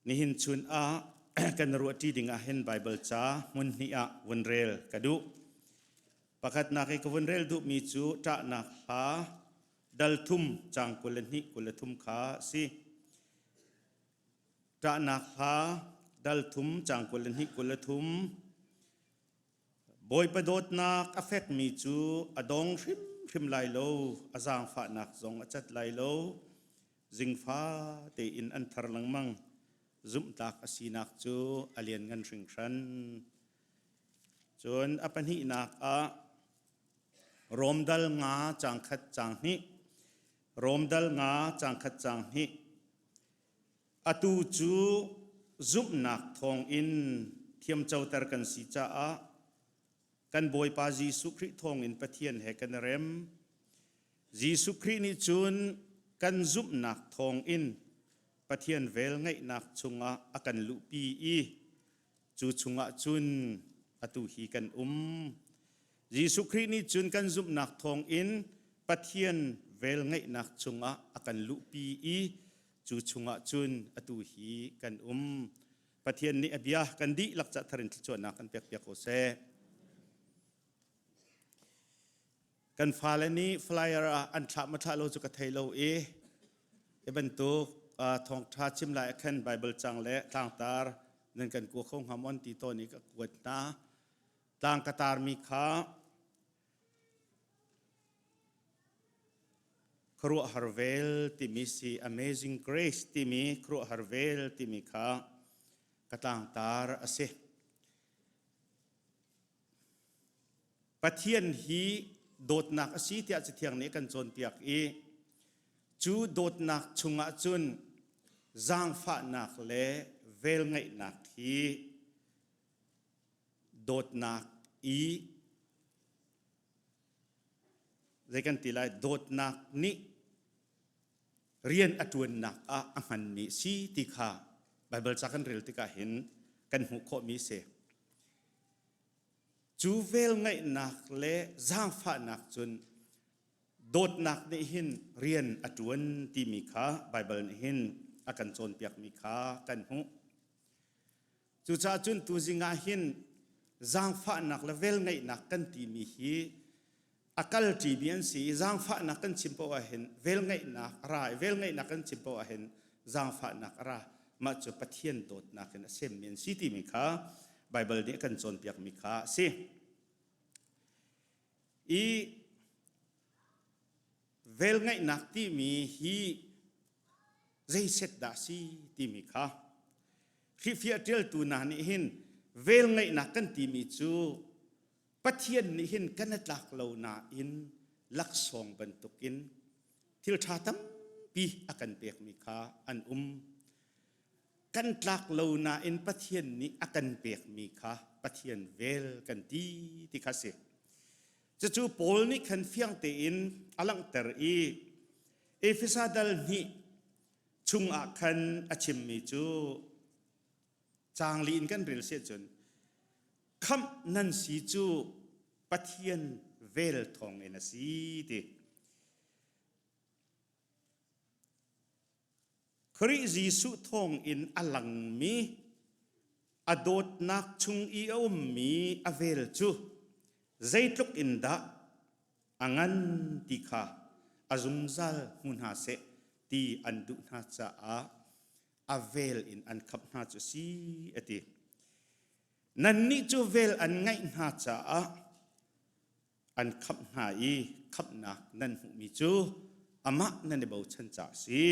Nihin chun ah kan ruahṭi ding ah hin Baibal ca hmun hnih ah vun rel ka duh. Pakhatnak i ka vun rel duhmi cu ṭahnak hla dal thum caang 22 23 kha a si. Ṭahnak hla dal thum caang 22 23 Bawipa dawtnak a fekmi cu a dong hrimhrim lai lo, a zaangfahnak zong a cat lai lo. Zingfa tein an thar lengmang. Zumhtlak a sinak cu a lianngan hringhran. Cun a pahnihnak ah Rom dal nga caang khat caang hnih Rom dal nga caang khat caang hnih Atu cu zumhnak thawngin thiamcoter kan si caah kan Bawipa Jesuh Khrih thawngin Pathian he kan i rem. Jesuh Khrih nih cun kan zumhnak thawngin Pathian velngeihnak chungah a kan luhpi i cu chungah cun atu hi kan um. Jesuh Khrih nih cun kan zumhnak thawngin Pathian velngeihnak chungah a kan luhpi i cu chungah cun atu hi kan um. Pathian nih a bia kan dihlak ca thar in thluachuahnak kan pekpiak ko seh. Kan fale nih flyer ah an thlah ma thlah lo cu ka thei lo i hi bantuk thawngṭha chim lai ah khan Bible cang le tlangtar nan kan kua kho hnga mon ti tawn i ka kuat hna. Tlang ka tarmi kha Khuaruahhar vel timi si Amazing Grace timi khuaruahhar vel timi kha ka tlangtar a si. Pathian hi dawtnak a si tiah Cathiang nih a kan cawnpiak i cu dawtnak chungah cun zaangfahnak le velngeihnak hi dawtnak i zei kan ti lai dawtnak nih rian a ṭuannak ah a hmanmi si ti kha Baibal ca kan rel tikah hin kan hmuh khawhmi si. Cu velngeihnak le zaangfahnak cun dawtnak nih hin rian a ṭuan timi kha Baibal nih hin a kan cawnpiakmi kha kan hmuh. Cucaah cun tuzing ah hin zaangfahnak le velngeihnak kan timi hi a kalṭimi an si i zaangfahnak kan chim paoh ahhin velngeihnak a ra i velngeihnak kan chim paoh ahhin zaangfahnak a ra. Mah cu Pathian dawtnak in a semmi an si timi kha Baibal nih a kan cawnpiakmi kha a si. I velngeihnak timi hi zeiset dah si timi kha Khrihfiah ṭialtu hna nih hin velngeihnak kan timi cu Pathian nih hin kan i tlak lo nain laksawng bantukin thil ṭha tampi a kan pekmi kha an um. Kan tlak lo nain Pathian nih a kan pekmi kha Pathian vel kan ti ti kha si. Cucu Paul nih khan fiang tein a langhter i Efesa dal hnih chungah khan a chimmi cu caangli in kan rel si ahcun khamh nan si cu Pathian vel thawngin a si ti. Khrih Jesuh thawngin a langmi a dawtnak chung i a ummi a vel cu zeitluk in dah a ngan ti kha a zungzal hmu hna seh ti an duh hna caah a vel in an khamh hna cu si a ti. Nannih cu vel an ngaih hna caah an khamh hna i khamhnak nan hmuhmi cu amah nan i bochan caah a si.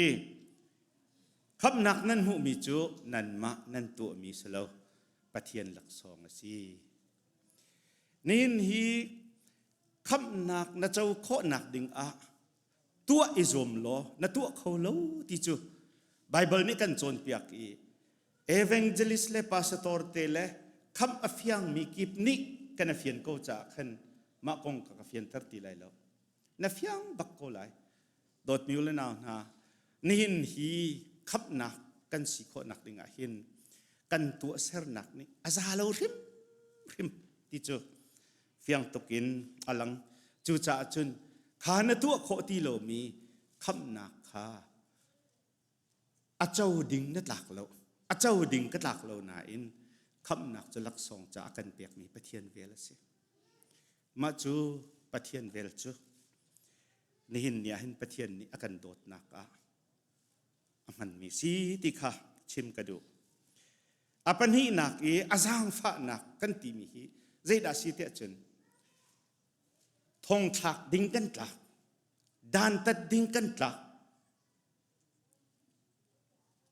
Khamhnak nan hmuhmi cu nanmah nan tuahmi si lo, Pathian laksawng a si. Nihin hi khamhnak na co khawhnak ding ah tuah i zuam law na tuah kho lo ti cu Baibal nih kan cawnpiak i evangelist le pastor te le khamh a fiangmi kip nih kan a fian ko caah khan mah kong ka ka fianter ti lai lo. Na fiang bak ko lai. Dawtmi u le nau hna, nihin hi khamhnak kan si khawhnak ding ah hin kan tuahsernak nih a za lo hrimhrim ti cu fiang tuk in a lang. Cucaah cun kha na tuah khawh ti lomi khamhnak kha a co ding na tlak lo. A co ding ka tlak lo nain khamhnak cu laksawng ca a kan pekmi Pathian vel a si. Mah cu Pathian vel cu nihin ni ah hin Pathian nih a kan dawtnak ah a hmanmi si ti kha chim ka duh. A pahnihnak i a zaangfahnak kan timi hi zeidah si tiah cun thongthlak ding kan tlak, dantat ding kan tlak,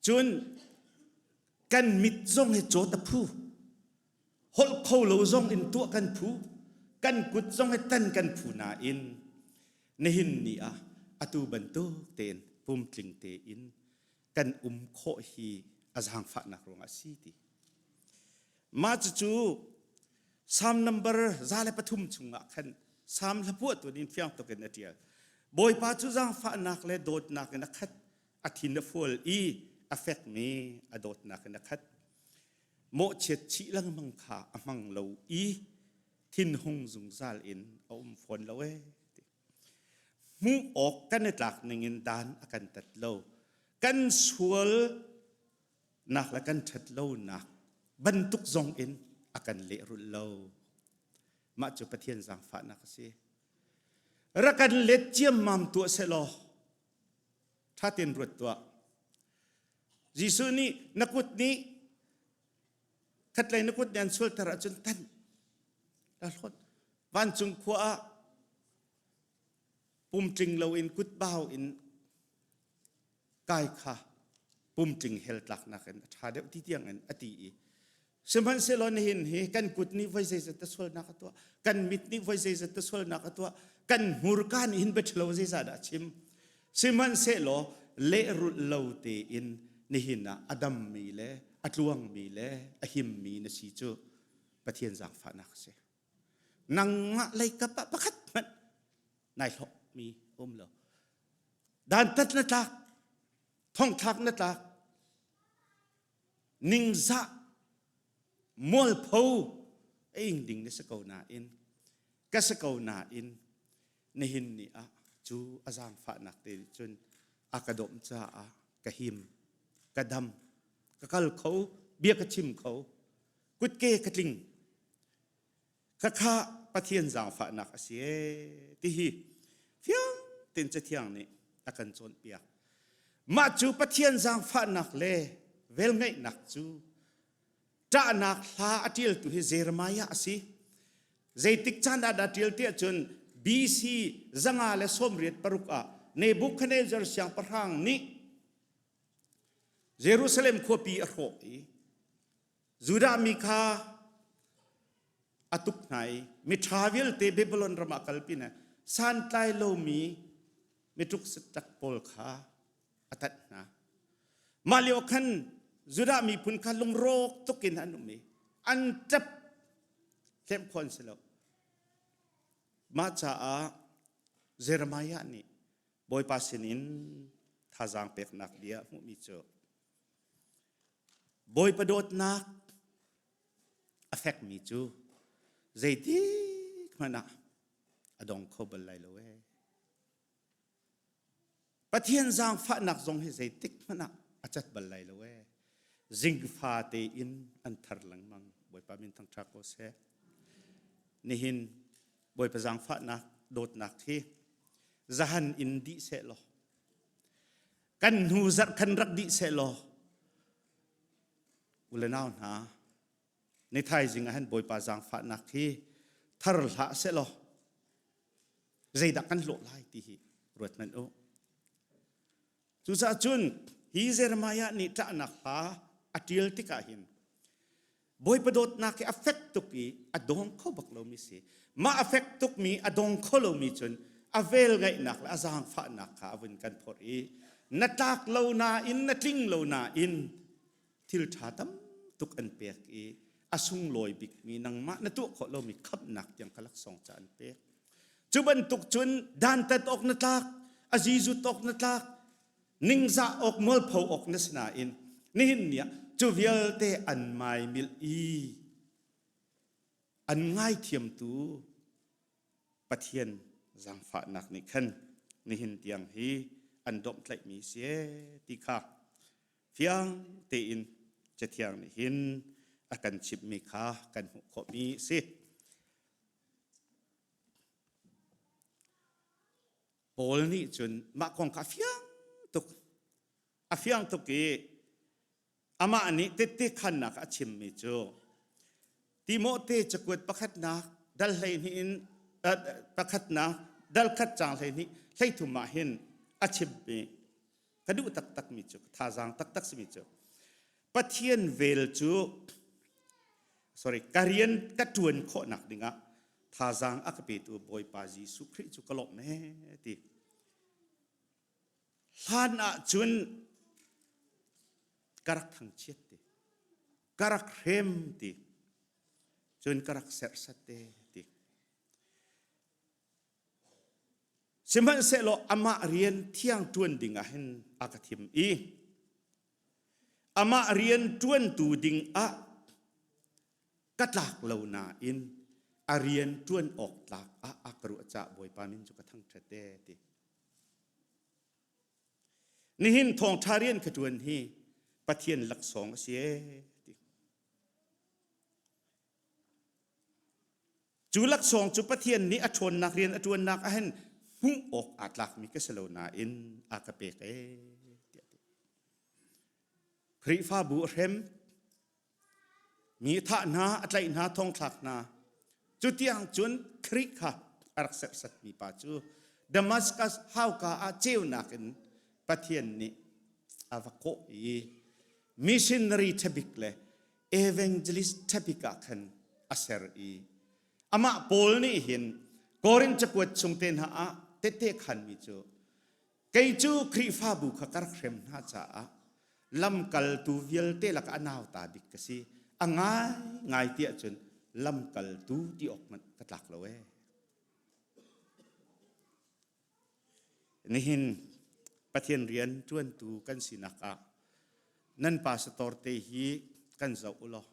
Cun kan mit zong hi cawt a phu. Holh kho lo zong in tuah kan phu. Kan kut zong hi tan kan phu nain nihin ni ah atu bantuk tein pumtling tein kan um khawh hi a zaangfahnak ruangah a si ti. Mah cucu Psalm number 103 chungah khan Psalm hlapuah tu nih fiang tuk in a ṭial. Bawipa cu zaangfahnak le dawtnak in a khat, a thin a fual i a fekmi a dawtnak in a khat. Mawhchiat chih lengmang kha a hmang lo i thinhung zungzal in a um fawn lo ee. Hmuh awk kan i tlak ningin dan a kan tat lo. Kan sual nak le kan ṭhat lonak bantuk zong in a kan lehrulh lo. Mah cu Pathian zaangfahnak a si. Rak kan let ciammam tuah sehlaw ṭha tein ruat tuah. Jesuh nih na kut nih khatlei na kut nih an sualter ahcun tan la hlawt. Vancung khua ah pumtling loin kutbau in kai kha pumtling hell tlaknak in a ṭha deuh ti tiang in a ti i sihmanhsehlaw nihin hi kan kut nih voi zeizat ta sualnak a tuah kan mit nih voi zeizat ta sualnak a tuah kan hmurka nih hin biaṭhalo zeizah dah a chim sihmanhsehlaw lehrulh lo tein nihin ah a dammi le a tluangmi le a himmi na si cu Pathian zaangfahnak a si nangmah leikap ah pakhat hmanh nai hlawkmi um lo dantat na tlak thongthlak na tlak ningzah mualpho a ing ding na si ko nain ka si ko nain nihin ni ah cu a zaangfahnak te nih cun a ka dawmh caah ka him ka dam ka kal kho bia ka chim kho kutke ka tling Khakha Pathian zaangfahnak a si ee tihi fiang tein Cathiang nih a kan cawnpiak. Mah cu Pathian zaangfahnak le velngeihnak cu ṭahnak hla a ṭialtu hi Jeremiah a si. Zeitik caan ah dah ṭial tiah cun BC 186 ah Nebuchadnezzar siangpahrang nih Jerusalem khuapi a hrawh i Judah mi kha a tuk hna i miṭha vialte Babylon ram ah kalpi hna santlai lomi miṭuk sitak pawl kha a tanh hna. Mah lio khan Judah miphun kha lungrawk tuk in an um i an ṭap hlemh khawh an si lo. Mah caah Jeremiah nih Bawipa sinin thazaang peknak bia a hmuhmi cu Bawipa dawtnak a fekmi cu zeitik hmanh ah a dong kho bal lai lo ee. Pathian zaangfahnak zong hi zeitik hmanh ah a cat bal lai lo ee. Zingfa tein an thar lengmang. Bawipa min thangṭha ko seh. Nihin Bawipa zaangfahnak dawtnak hi zahan in dih seh law kan hnu zarh khan rak dih seh law u le nau hna ni thaizing ah hin Bawipa zaangfahnak hi thar hlah seh law zeidah kan hlawh lai ti hi ruat hmanh u. Cucaah cun hi Jeremiah nih ṭahnak hla a ṭial tikah hin Bawipa dawtnak hi a fek tuk i a dong kho bak lomi si. Mah a fek tukmi a dong kho lomi cun a velngeihnak le a zaangfahnak kha a vun kan phorh i na tlak lo nain na tling lo nain thil ṭha tam tuk an pek i a sunglawi bikmi nangmah na tuah khawh lomi khamhnak tiang kha laksawng ca an pek. Cu bantuk cun dantat awk na tlak, a zizut awk na tlak, ningzah awk mualpho awk na si nain nihin ni ah cu vialte an maimilh i an ngaithiamtu Pathian zaangfahnak nih khan nihin tiang hi an domhtlaihmi si ti kha fiang tein Cathiang nih hin a kan chimhmi kha kan hmuh khawhmi a si. Paul nih cun mah kong kha a fiang tuk. A fiang tuk i amah nih tette khannak a chimmi cu Timote cakuat pakhatnak dal 12 in pakhatnak dal khat cang 12 13 ah hin a chimmi ka duh taktakmi cu thazaang taktak simi cu Pathian vel cu sorry ka rian ka ṭuan khawhnak dingah thazaang a ka petu Bawipa Jesuh Khrih cu ka lawmh ee ti. Hlan ah cun ka rak thangchiat ti, ka rak hrem ti, cun ka rak serhsat te ti. Sihmanhsehlaw amah rian thiang ṭuan ding ah hin a ka thim i amah rian ṭuantu ding ah ka tlak lo nain a rian ṭuan awk tlak ah a ka ruah caah Bawipa min cu ka thangṭhat ee ti. Nihin thawngṭha rian ka ṭuan hi Pathian laksawng a si ee ti. Cu laksawng cu Pathian nih a ṭhawnnak rian a ṭuannak ah hin hmuh awk aa tlakmi ka si lo nain a ka pek ee tiah a ti. Khrihfabu a hrem, mi thah hna, a tlaih hna, thongthlak hna. Cu tiang cun Khrih kha a rak serhsatmi pa cu Damascus hauka ah ceunak in Pathian nih a va kawh i missionary ṭhabik le evangelist ṭhabik ah khan a ser i amah Paul nih hin Korin cakuat chung te hna ah tette khanmi cu kei cu Khrihfabu kha ka rak hrem hna caah lamkaltu vialte lakah a nauta bik ka si a ngai ngai tiah cun lamkaltu ti awk hmanh ka tlak lo ee Nihin Pathian rian ṭuantu kan sinak ah nan pastor te hi kan zoh u law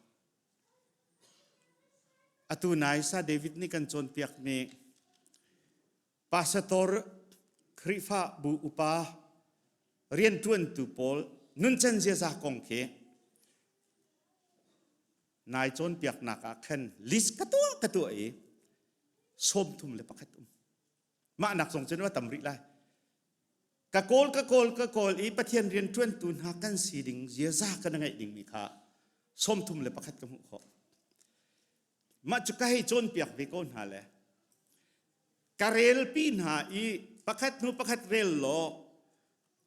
atu nai sa David nih kan cawnpiakmi pastor Khrihfabu upa rianṭuantu pawl nuncan ziaza kong khi nai cawnpiaknak ah khan list ka tuah ka tuah i 31 um. Mah nak zong cun va tam rih lai. Ka kawl ka kawl ka kawl i Pathian rian ṭuantu hna kan si ding ziaza kan ngeih dingmi kha 31 ka hmuh khawh. Mah cu ka hei cawnpiak ve ko hna le ka relpi hna i pakhat hnu pakhat rel law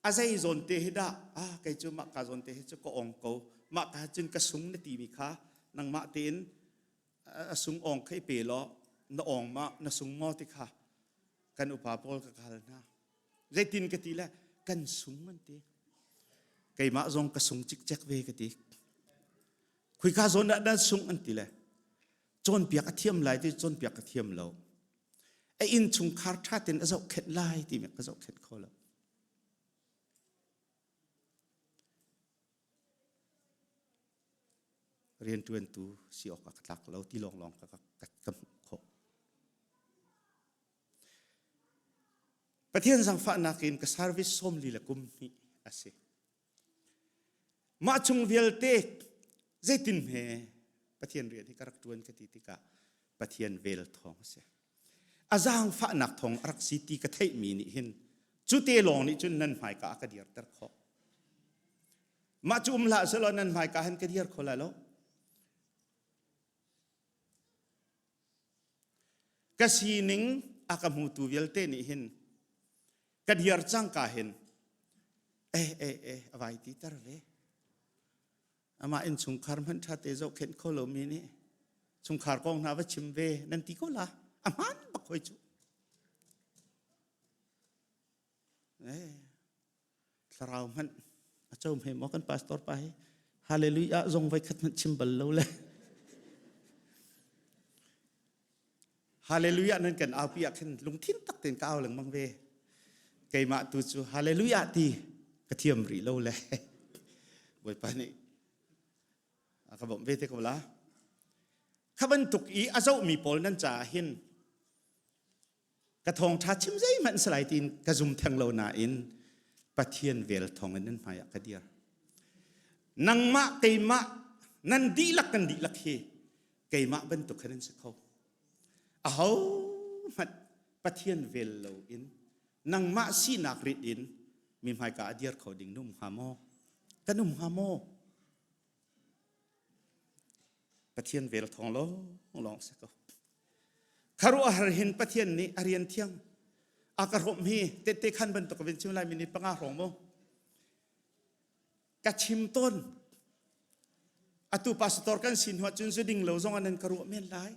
a zei zawn te hi dah ah kei cu mah ka zawn te hi cu ka ong ko mah ka cun ka sung na timi kha nangmah tein a sung awng kha i pe law na awng ma na sung maw ti kha kan upa pawl ka hal hna zeitin ka ti le kan sung an ti keimah zong ka sung cikcek ve ka ti khuika zawn ah dah sung an ti le cawnpiak a thiam lai ti cawnpiak ka thiam lo a inn chungkhar ṭha tein a zohkhenh lai ti mi ka zohkhenh kho lo Rianṭuantu si awkah ka tlak lo ti lawnglawng ka, ka, ka hmuh khawh. Pathian zaangfahnak in ka service 40 le kum hnih a si. Mah chung vialte zeitin hme Pathian rian hi ka rak ṭuan ka ti tikah Pathian vel thawng a si. A zaangfahnak thawng a rak si ti ka theihmi nih hin cu te lawng nih cun nan hmaika a ka dirter khawh. Mah cu um hlah selaw nan hmaika han ka dir kho lai lo. Ka sining a ka hmutu vialte nih hin ka dir cangka hin eh eh eh a vai ti ter ve. Amah innchungkhar hmanh ṭha te zohkhenh kho lomi nih chungkhar kong hna va chim ve nan ti ko la. A hmaan bak hoi cu. Eh, thlarau hmanh a co hme maw kan pastor pa hi hallelujah zong voi khat hmanh chim bal lo le hallelujah nan kan aupi ah khin lungthin tak tein ka au lengmang ve keimah tu cu hallelujah ti ka thiam rih lo le bawipa nih a ka bawmh ve te ko la kha bantuk i a zohmi pawl nan caah hin Ka thawngṭha chim zeihmanh si lai tiin ka zum theng lo nain Pathian vel thawngin nan hmaiah ka dir. Nangmah keimah nan dihlak kan dihlak hi keimah bantuk khan an si kho. Aho hmanh Pathian vel loin nangmah sinak rit in mi hmaika a dir kho ding na um hnga maw? Kan um hnga maw? Pathian vel thawng lawng lawng si ko. Kharuahhar hin Pathian nih a rian thiang a ka hrawmh hi tette khan bantuk vin chim lai minute panga hrawng mu. Ka chim tawn. Atu pastor kan sin hnuah cun zu ding lo zong an ka ruah men lai.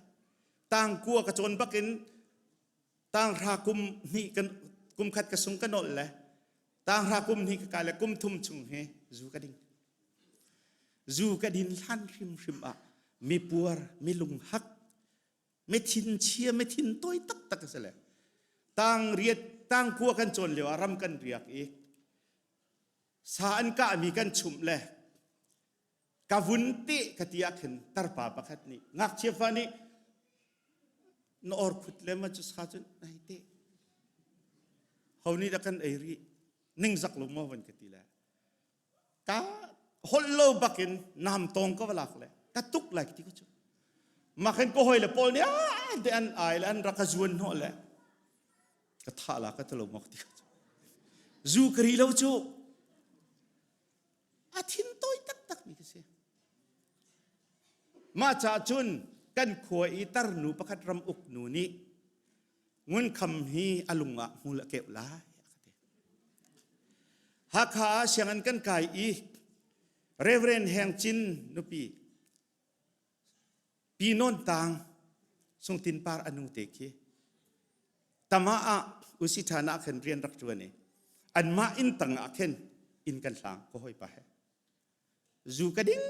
Tangkua ka cawn bakin tanghra kum hnih kan kum khat ka sung ka nolh le tanghra kum hnih ka kai le kum thum chung hi zu ka ding. Zu ka din hlan hrimhrim ah mi puar, mi lunghak, mi thinchia, mi thin tawi taktak a si le. Tang riat, tang kua kan cawn lio ah ram kan riak i sa an kahmi kan chumh le ka vun te ka ti ah khin tarpa pakhat nih ngakchia fa nih na or khut le ma cu sa cun ai te ho nih dah kan ei rih ningzak lo maw van ka ti le ka holh lo bakin nam tong ka va lak le ka tuk lai ti ko cu makhin ko hoi le paul nih ah te an ai le an rak ka zuan hnawh le ka thah la ka talo mak ti ko cu zu ka ri lo cu a thin tawi taktak mi ka si mah ca cun kan khua i tarnu pakhat ram uk nu nih Ngunkham hi a lung ah hmul a keuh lai a ka ti. Hakha ah sianginn kan kai i Reverend Heng Cin nupi Pi Nawn Tang Sungtin Par a nu te khi tama ah usi ṭhan ah khin rian rak ṭuan i anmah inn tang ah khin inn kan hlang ka hawipa he Zu ka ding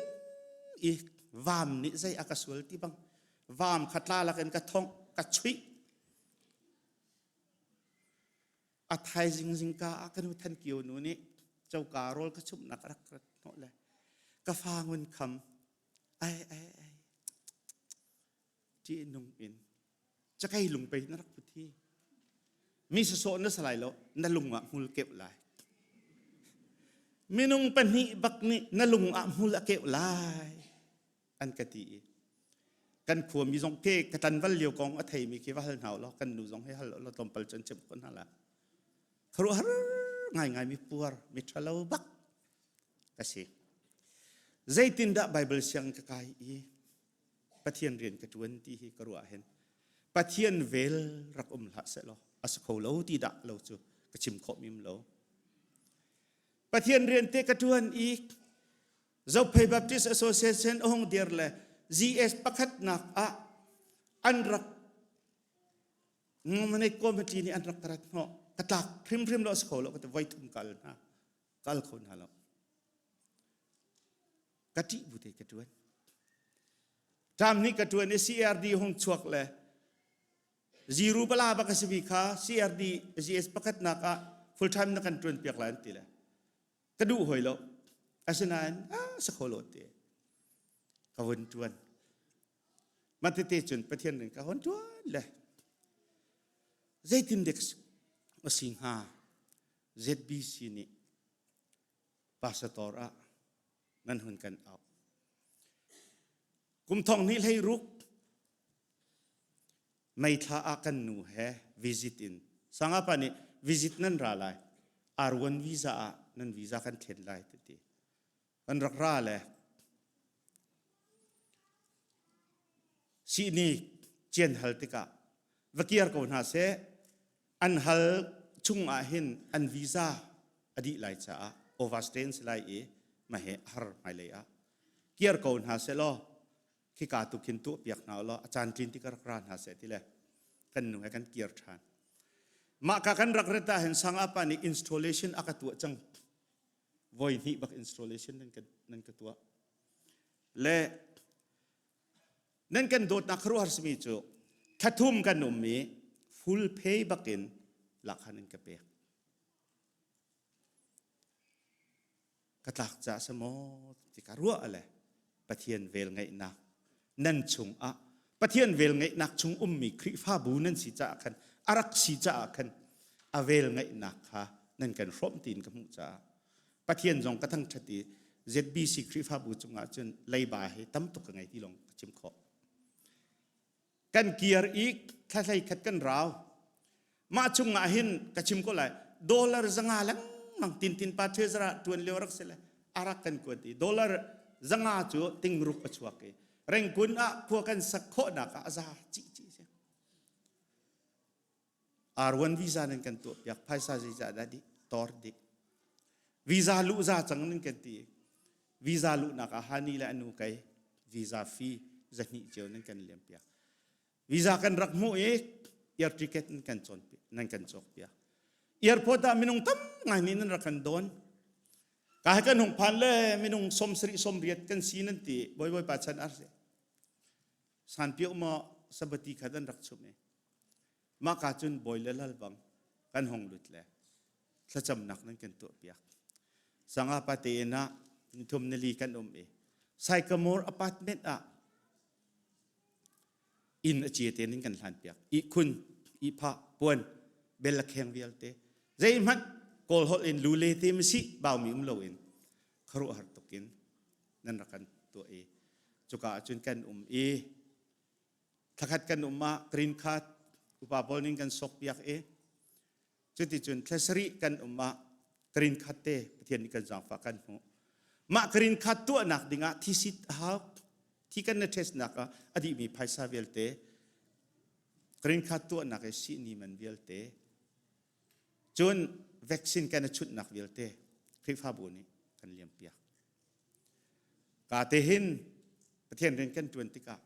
i vam nih zei a ka sual ti bang vam kha tla lakin ka thongh ka chuih. A thaizing zingka ah ka nu Than Kio nu nih coka rawl ka chumhnak a rak rat hnawh le ka fa ngun kham ai ai ai ṭihnung in cakei lung pei na rak put hi mi sasawh na salai lo na lung ah hmul keuh lai minung pahnih bak nih na lung ah hmul a keuh lai an ka ti i kan khuami zong ke ka tlanval lio kong a theimi khi va hal hna law kan nu zong he hal law tlawmpal cun chim ko hna la khuaruahhar ngaingai mi puar mi ṭhalo bak ka si zeitindah Bible siang ka kai i Pathian rian ka ṭuan ti hi ka ruah hin Pathian vel rak um hlah sehlaw a si kho lo ti dah lo cu ka chim khawh mim lo. Pathian rian te ka ṭuan i Zophei Baptist Association a hung dir le GS pakhatnak ah an rak nominate committee nih an rak ka rat hnawh ka tlak hrimhrim lo a si kho lo ka ti voi thum kal hna kal kho hna lo. Ka ṭih bu te ka ṭuan. Ṭam nih ka ṭuan i CRD hung chuak le ziru bala bak a simi kha CRD GS pakhatnak ah full time na kan ṭuan piak lai an ti le ka duh hoi lo. Asinain ah sa kho lo ti ka vun ṭuan. Mah tete cun Pathian rin ka hon ṭuan le zeitin dek a si hnga ZBC nih pastor ah nan hun kan auh. Kum thong hnih hlei ruk May thla ah kan nu he visit in sangapa nih visit nan ra lai R1 visa ah nan visa kan thlen lai ti kan rak ra le sihni cian hal tikah va kiar ko hna seh an hal chung ah hin an visa a dih lai caah overstay an si lai i mahe har hmailei ah kiar ko hna seh law khika tu khin tuah piak hna law a caan tlin ti ka rak ra hna seh ti le kan nu he kan kir ṭhan mah ka kan rak ret ah hin sang apa nih installation a ka tuah cang voi hnih bak installation nan ka nan ka tuah le Nan kan dawtnak khuaruahhar simi cu thlathum kan um i full pay bakin lakhan in ka pek. Ka tlak ca sa maw ti ka ruah le Pathian vel ngeihnak nan chungah Pathian vel ngeihnak chung ummi Khrihfabu nan si caah khan a rak si caah khan a vel ngeihnak kha nan kan hrawmh tiin ka hmuh caah Pathian zong ka thangṭhat i. ZBC Khrihfabu cungah cun leiba hi tam tuk ka ngei ti lawng ka chim khawh. Kan kir i thlahlei khat kan rau. Mah chungah hin ka chim ko lai dollar zanga lengmang tintin pa treasurer tuan lio rak si le arak kan kuat i dollar zanga cu tingruk a chuak i Rengkun ah khua kan sak khawhnak ah a za cih cih si. R1 visa nan kan tuah piak phaisa zeizah dah dih tor dih visa luh za cang nan kan ti visa luhnak ah hani le anu kai visa fee zahnih cio nan kan liam piak visa kan rak hmuh i air ticket nan kan cawn nan kan cawk piak airport ah minung tam ngai nih nan rak kan don ka kan hung phan le minung som sarih som riat kan si nan ti boi boi pa chan ar se san pio ma sabati kha dan rak chum i Mah ka cun bawi le lal bang kan hong lut le thlacamnak nan kan tuah piak. Sanga pate in ah nithum nili kan um i Sycamore apartment ah inn a cie te nin kan hlan piak. Ihkhun, ihphah, puan, bel le kheng vialte zeihmanh kawl holh in lule te masi baumi um loin khuaruahhar tuk in nan rak kan tuah i cuka ahcun kan um i Thlakhat kan um ah green card upa pawl ning kan sok piak i cuticun thla sarih kan um ah green card te Pathian nih kan zaangfah kan hmuh. Mah green card tuahnak dingah thisit a hau. Thi kan na test nak ah a dihmi phaisa vialte green card tuahnak i sihni man vialte cun vaccine kan i chunhnak vialte Khrihfabu nih kan liam piak. Ka te hin Pathian rian kan ṭuan tikah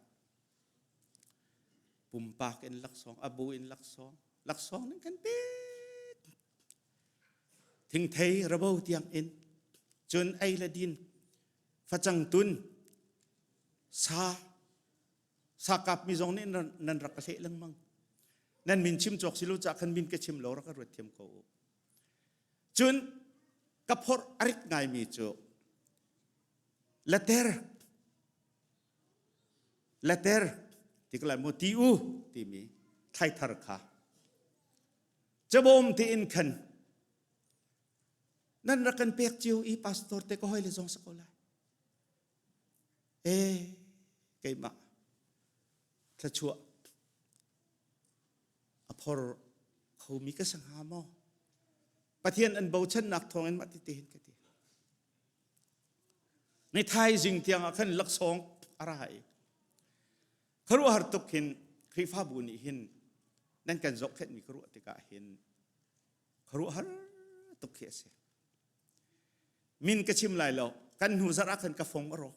pumpak in laksawng, a bu in laksawng, laksawng ning kan pek. Thingthei rabo tiang in cun ei le din facang tun sa sa kap mi zong nih nan rak ka hleh lengmang. Nan min chim cawk si lo ca khan min ka chim lo rak ka ruat thiam ko u. Cun ka phorh a rit ngaimi cu later later ti ko lai maw ti u timi thlaithar kha cabawm tein khan nan rak kan pek cio i pastor te ka hoi le zong sa ko lai e keimah thluachuah a phor khomi ka si hnga maw Pathian an bochannak thawngin mah ti hin ka ti ni thaizing tiang ah khan laksawng a ra i khuaruahhar tuk hin Khrihfabu nih hin nan kan zohkhenhmi ka ruah tikah hin khuaruahhar tuk khi a si min ka chim lai lo kan hnu zarh ah khan ka fong a rawk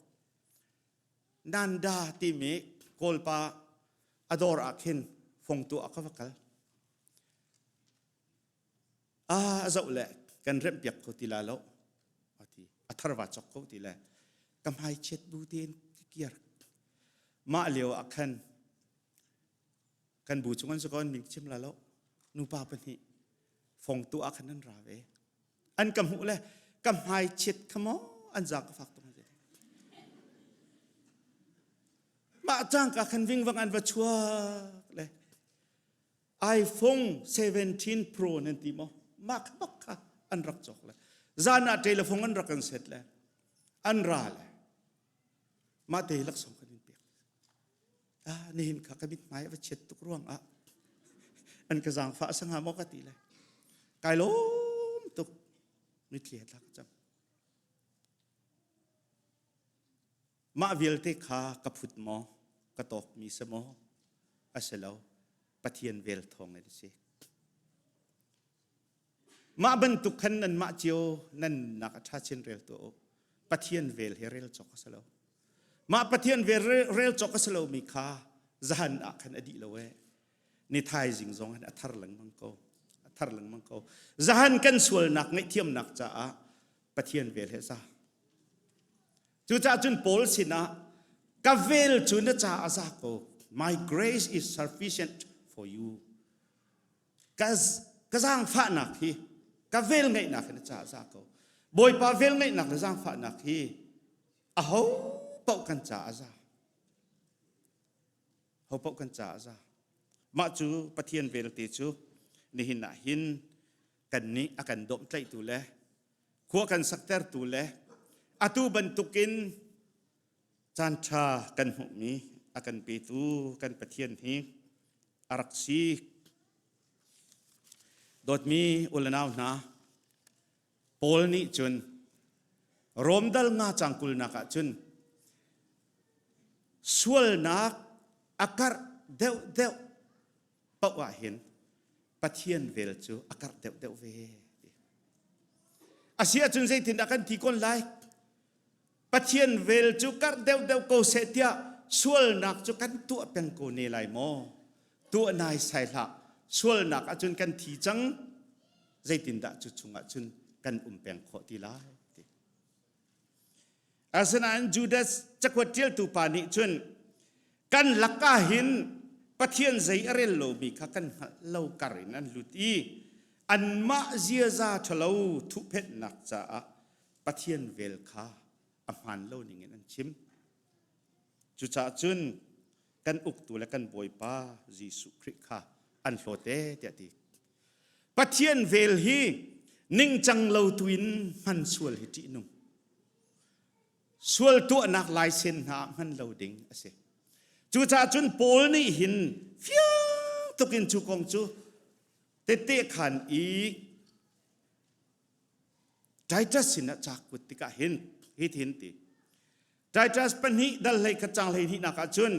Nanda timi Kawlpa a dawr ah khin fongtu ah ka va kal. A zoh le kan remh piak kho ti la lo a ti. A thar va chok ko ti le ka hmai chiat bu tein ka kiar. Mah lio ah khan kan bu chung an si ko an min chim la lo. Nupa pahnih fongtu ah khan an ra ve. An ka hmuh le ka hmai chiat kha maw an zaang ka fak tuk Mah cangka khan vingvang an va chuak le iPhone 17 Pro nan ti maw mah kha bak kha an rak cawk le zan ah telephone an rak kan set le an ra le mah te laksawng kan in pek ah nihin kha ka mithmai a va chiat tuk ruang ah an ka zaangfah a sanga maw ka ti le kai lawm tuk mitthli he thla ka cam mah vialte kha ka phut maw ka tawk mi si maw a si lo pathian vel thawng in a si Mah bantuk khan nanmah cio nan nunnak a ṭha chin rel tuah u. Pathian vel he rel cawk a si lo. Mah Pathian vel rel cawk a si lomi kha zahan ah khan a dih lo ee. Ni thaizing zong hin a thar lengmang ko. A thar lengmang ko. Zahan kan sualnak ngaihthiamnak caah Pathian vel he za. Cucaah cun Paul sinah ka vel cu na ca a za ko. My grace is sufficient for you. Ka zaangfahnak hi ka velngeihnak hi na caah za ko. Bawipa velngeihnak le zaangfahnak hi aho paoh kan caah a za. Ho paoh kan caah a za. Mah cu Pathian velte cu nihin ah hin kan nih a kan dawmhtlaihtu le khua kan saktertu le Atu bantukin caan ṭha kan hmuhmi a kan petu kan Pathian hi a rak si. Dawtmi u le nau hna, Paul nih cun Rom dal nga cang kulnak ah cun sualnak a karh deuhdeuh paoh ah hin Pathian vel cu a karh deuhdeuh ve. A si ahcun zeitindah kan ti kon lai? Pathian vel cu karh deuhdeuh ko seh tiah sualnak cu kan tuah peng ko ne lai maw? Tuah nai sai hlah. Sualnak ahcun kan thi cang. Zeitindah cu chungah cun kan um peng khawh ti lai? Ti. Asinain Judas cakuat ṭialtu pa nih cun kan lakah hin Pathian zei a rel lomi kha kan hngalh lo kar in an lut i anmah ziaza ṭhalo thuhphenhnak caah Pathian vel kha a hmaan lo ningin an chim. Cucaah cun kan uktu le kan Bawipa Jesuh Khrih kha an hlawt ee tiah a ti. Pathian vel hi ningcang lo tu in hman sual hi ṭihnung. Sual tuahnak laisen hna ah hman lo ding a si. Cucaah cun Paul nih hin fiang tuk in cu kong cu tette khan i Titus sin ah ca kut tikah hin hitin ti. Titus pahnih dal hlei khat cang hlei hnihnak ah cun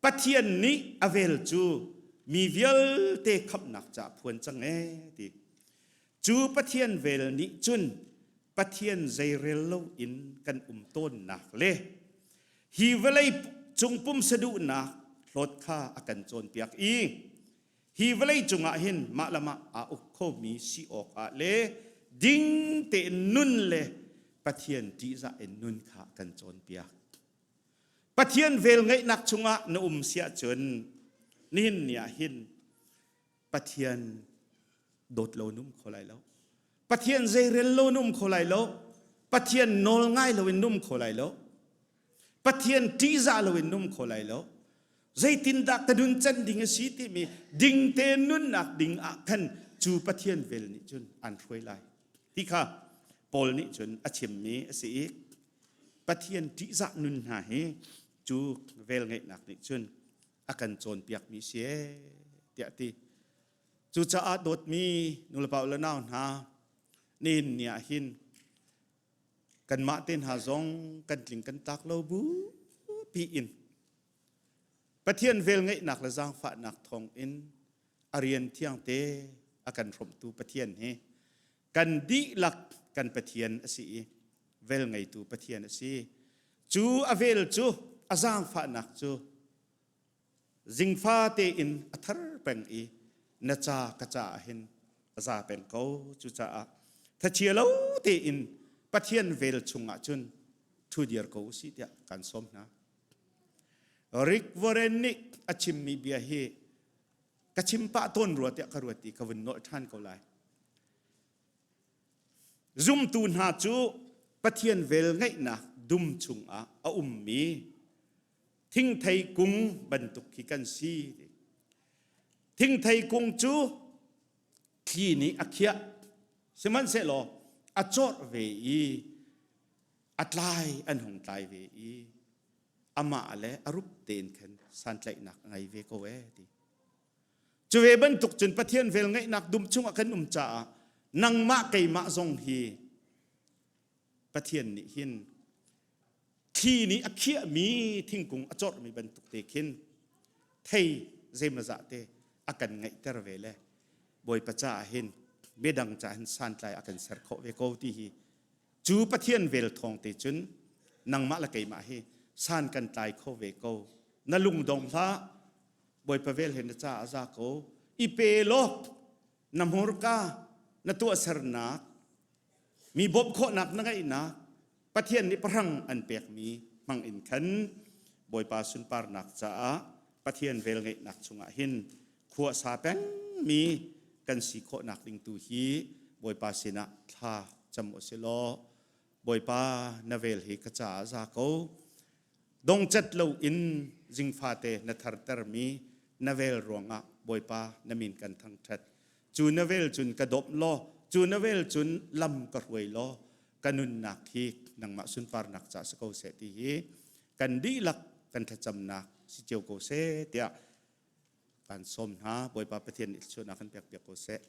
Pathian nih a vel cu mi vialte khamhnak caah phuan cang ee ti. Cu Pathian vel nih cun Pathian zeirel lo in kan um tawnnak le hi vawlei cung pumsaduhnak hlawt kha a kan cawnpiak i hi vawlei cungah hin mah le mah aa uk khomi si awkah le ding tein nun le Pathian ṭihzah in nun kha kan cawnpiak. Pathian velngeihnak chungah na um si ahcun nihin ni ah hin Pathian dawt lo na um kho lai lo. Pathian zeirel lo na um kho lai lo. Pathian nawl ngai lo in na um kho lai lo. Pathian ṭihzah lo in na um kho lai lo. Zeitindah ka nun can ding a si timi dingte nunnak ding ah khan cu Pathian vel nih cun an hruai lai. Ti kha Paul nih cun a chimmi a si i Pathian ṭihzah nun hna hi cu vel ngeihnak nih cun a kan cawnpiakmi si ee tiah ti. Cucaah dawtmi nulepa le nau hna nihin ni ah hin kanmah te hna zong kan tling kan tlak lo bu piin Pathian velngeihnak le zaangfahnak thawngin a rian thiangte a kan hrawmhtu Pathian hi kan dihlak kan Pathian a si i velngeitu Pathian a si. Cu a vel cu a zaangfahnak cu zingfa tein a thar peng i na ca ka ca ah hin a za peng ko. Cucaah thachia lo tein Pathian vel chungah cun ṭhu dir ko u sih tiah kan sawm hna. Rick Warren nih a chimmi bia hi ka chim pah tawn rua tiah ka ruat i ka vun nolh ṭhan ko lai. Zumtu hna cu Pathian vel ngeihnak dum chungah a ummi thingthei kung bantuk khi kan si. Thingthei kung cu thli nih a khiah. Sihmanhsehlaw a cawrh ve i a tlai an hung tlai ve i amah le a rup tein khan santlaihnak a ngei ve ko ee ti. Cu ve bantuk cun Pathian velngeihnak dum chungah kan um caah nangmah keimah zong hi Pathian nih hin thli nih a khiahmi thingkung a corhmi bantuk te khin thei zeimazah te a kan ngeihter ve le Bawipa caah hin midang caah hin santlai a kan ser khawh ve ko ti hi Cu Pathian vel thawng te cun nangmah le keimah hi san kan tlai kho ve ko. Na lungdong hlah. Bawipa vel he na ca a za ko. I pe law na hmurka na tuahsernak mi bawmh khawhnak na ngeihnak Pathian nih pahrang an pekmi hmang in khan Bawipa sunparnak caah Pathian vel ngeihnak chungah hin khua sa pengmi kan si khawhnak ding tu hi Bawipa sinah thla cam u si law Bawipa na vel hi ka caah za ko dongcat lo in zingfate na thartermi na vel ruangah Bawipa na min kan thangṭhat cu na vel cun ka dawp law cu na vel cun lam ka hruai law. Ka nunnak hi nangmah sunparnak ca si ko seh ti hi kan dihlak kan thlacamnak si cio ko seh tiah kan sawm hna. Bawipa Pathian nih thluachuahnak kan pek piak ko seh.